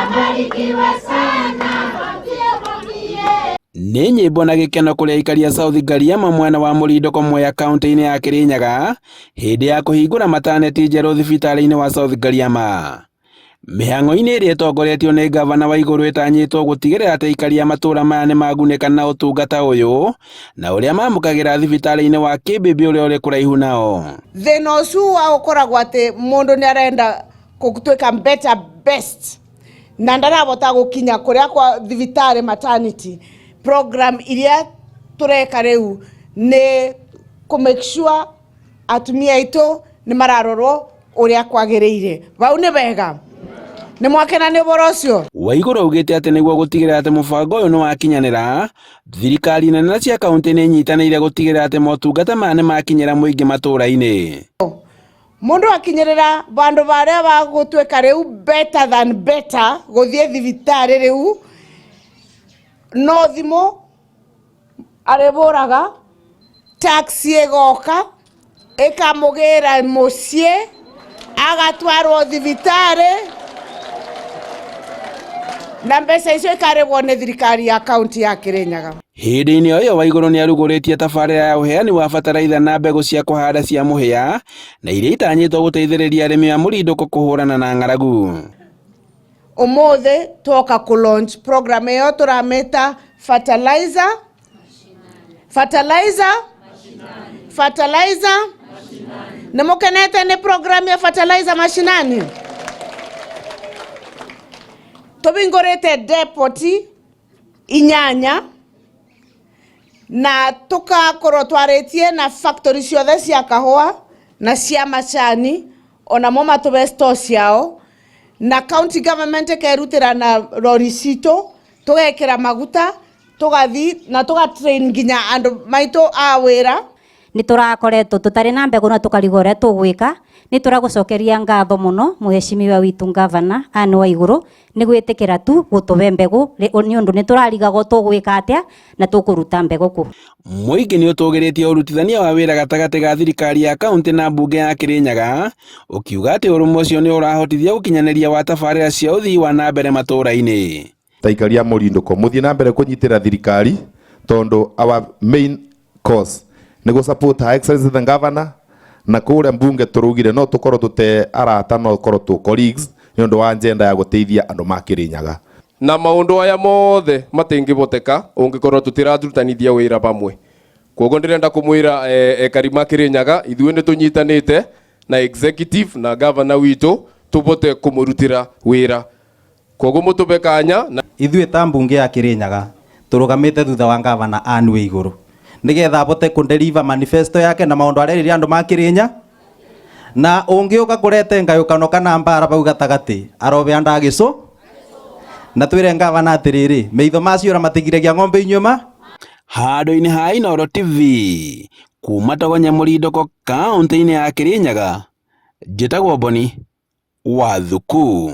Abarikiwe sana. Nĩ nyĩmbo na gĩkeno kũrĩ aikari a South Ngariama mwena wa Mũrindũko Mwea kaunti-inĩ ya Kĩrĩnyaga hĩndĩ ya kũhingũra mataneti njerũ thibitarĩ-inĩ wa South Ngariama. Mĩhang'o-inĩ ĩrĩa ĩtongoretio nĩ ngavana wa igũrũ ĩtanyĩtwo gũtigĩrĩra atĩ aikari a matũũra maya nĩ magunĩka na ũtungata ũyũ na ũrĩa mamũkagĩra thibitarĩ-inĩ wa Kĩmbĩmbĩ ũrĩa ũrĩ kũraihu nao. Thĩna ũcio wa ũkoragwo atĩ mũndũ nĩ arenda gũtuĩka better best na ndarabota gũkinya kũrĩa kwa thibitarĩ maternity program iria tũreka rĩu nĩ kũ make sure atumia aitũ nĩ mararorwo ũrĩa kwagĩrĩire. Vau nĩ wega, nĩ mwakena nĩ ũhoro ũcio. Waiguru augĩte atĩ nĩguo gũtigĩrĩra atĩ mũbango ũyũ nĩ wakinyanĩra, thirikari nene na cia kaunti nĩ inyitanĩire gũtigĩrĩra atĩ motungata maya nĩ makinyĩra mũingĩ matũũra-inĩ. Mundu akinyirira vandu varia va gutuika riu better than better guthie thibitari riu no thimu ariburaga taxi igoka ikamugira mucii agatwarwo thibitari na mbeca icio ikarĩhwo nĩ thirikari ya kaunti ya Kirinyaga. Hĩndĩ-inĩ o ĩyo Waiguru nĩ arugũrĩtie tabarĩra ya ũheani wa bataraitha na mbegũ cia kũhanda cia mũhĩa na iria itanyĩtwo gũteithĩrĩria arĩmi a Mũrindũko kũhũrana na ng'aragu. Ũmũthĩ twoka kũ launch program ĩyo tũramĩta fertilizer fertilizer fertilizer. Nĩ mũkenete nĩ program ya fertilizer mashinani? Tũhingũrĩte depot 8 na tukakorwo twarĩtie na factory ciothe cia kahũa na cia macani onamo matũhe store ciao na county government ĩkerutĩra na rori citũ tũgekĩra maguta tũgathi na tũga train nginya andũ maitũ a wĩra. Nĩ tũrakoretwo tũtarĩ na mbegũ na tũkarigwo ũrĩa tũgwĩka. Nĩ tũragũcokeria ngatho mũno mũhecimiwa witũ ngavana Anne Waiguru nĩ gwĩtĩkĩra tu gũtũhe mbegũ nĩ ũndũ nĩ tũrarigagwo tũgwĩka atĩa na tũkũruta mbegũ kũ. Mũingĩ nĩ ũtũgĩrĩtie ũrutithania wa wĩra gatagatĩ ga thirikari ya kaunti na mbunge ya Kĩrĩnyaga ũkiuga atĩ ũrũmwe ũcio nĩ ũrahotithia gũkinyanĩria wa tabarĩra cia ũthii wa na mbere matũũra-inĩ. Ta aikari a Mũrindũko mũthiĩ na mbere kũnyitĩra thirikari tondũ our main cause nĩ gũ support Her Excellency the Governor na kũrĩa mbunge tũrugire no tũkorwo tũte arata no tũkorwo tũ colleagues nĩ ũndũ wa agenda ya gũteithia andũ ma Kĩrĩnyaga. Na maũndũ aya mothe matingĩhoteka ũngĩkorwo tũtirarutanithia wĩra pamwe. Koguo ndĩrenda kũmwĩra ekari ma Kĩrĩnyaga ithuĩ nĩ tũnyitanĩte na executive na governor witũ tũbote kũmũrutĩra wĩra. Koguo mũtũbe kanya na ithuĩ ta mbunge ya Kĩrĩnyaga tũrũgamĩte thutha wa ngavana Anne Waiguru nĩgetha abote kũ-deliver manifesto yake na maũndũ arĩa erĩire andũ ma Kĩrĩnya na ũngĩũka kũrete ngayũkano kana mbara bau gatagatĩ arobe andagĩcũ na twĩre ngavana atĩrĩrĩ meitho maciũra matigiragia ng'ombe inyuĩ ma. Handũ-inĩ ha Inooro TV kuma Togonya Mũrindũko kaunti-inĩ ya Kĩrĩnyaga, njĩtagwo Boni wa Thuku.